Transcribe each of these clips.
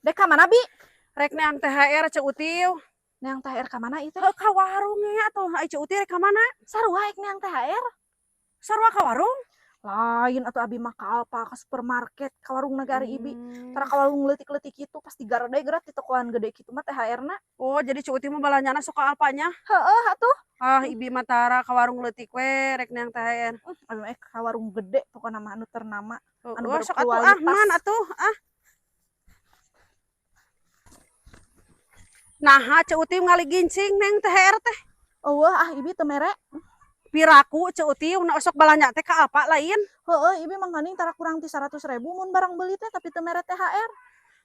Dek ka mana, Bi? Rek neang THR, Ceu Utiu. Neang THR ka mana ieu teh? Heuh, ka warung nya atuh. Ai Ceu Uti rek ka mana? Sarua ek neang THR. Sarua ka warung? Lain atuh, abi mah ka Alfa, ka supermarket, ka warung nagari ibi. Tara ka warung leutik-leutik kitu, pasti garede geura di tokoan gede kitu mah THR-na. Oh, jadi Ceu Uti mah balanjana sok ka Alfa nya? Heeh atuh. Ah, ibi mah tara, ka warung leutik we rek neang THR. Abi mah ka warung gede pokona mah anu ternama. Anu Oh, sok atuh ah, berkualitas. Man atuh ah. Naha Ceu Uti ngaligincing neang THR teh? Eueuh ah, ibi teu mere. Piraku Ceu Uti na osok balanja teh ka Alfa lain? Heeh, ibi mangkaning tara kurang ti 100.000 mun barang beuli teh, tapi teu mere THR.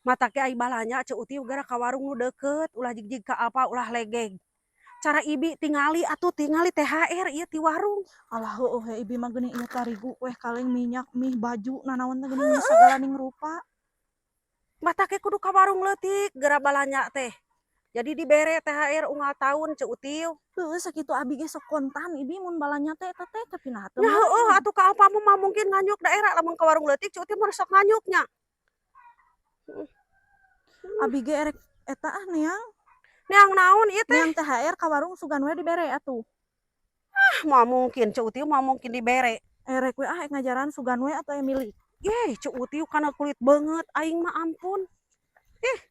Matak ge ai balanja Ceu Uti geura ka warung nu deukeut, ulah jig-jig ka Alfa, ulah legeg. Cara ibi tingali atuh, tingali THR ieu ti warung. Alah, heueuh we, ibi mah geuning ieu tarigu weh, kaleng, minyak, mie, baju, nanaon teh geuning sagala ning rupa. Matak ge kudu ka warung leutik geura balanja teh. Jadi dibere THR unggal taun, Ceu Uti. Heueuh, sakitu abi ge sok kontan ibi mun balanja teh eta teh, tapi naha teu Nya mere. Heueuh atuh, ka Alfa mah mungkin nganyuk daerah, lamun ka warung leutik Ceu Uti mah sok nganyuknya. Abi ge erek eta ah, neang. Neang naon ieu teh? Neang THR ka warung, sugan we dibere atuh. Ah, moal mungkin, Ceu Uti, moal mungkin dibere. Erek we ah, ek ngajaran sugan we atuh aya milik. Yeh, Ceu Uti kana kulit beungeut aing mah ampun. Ih.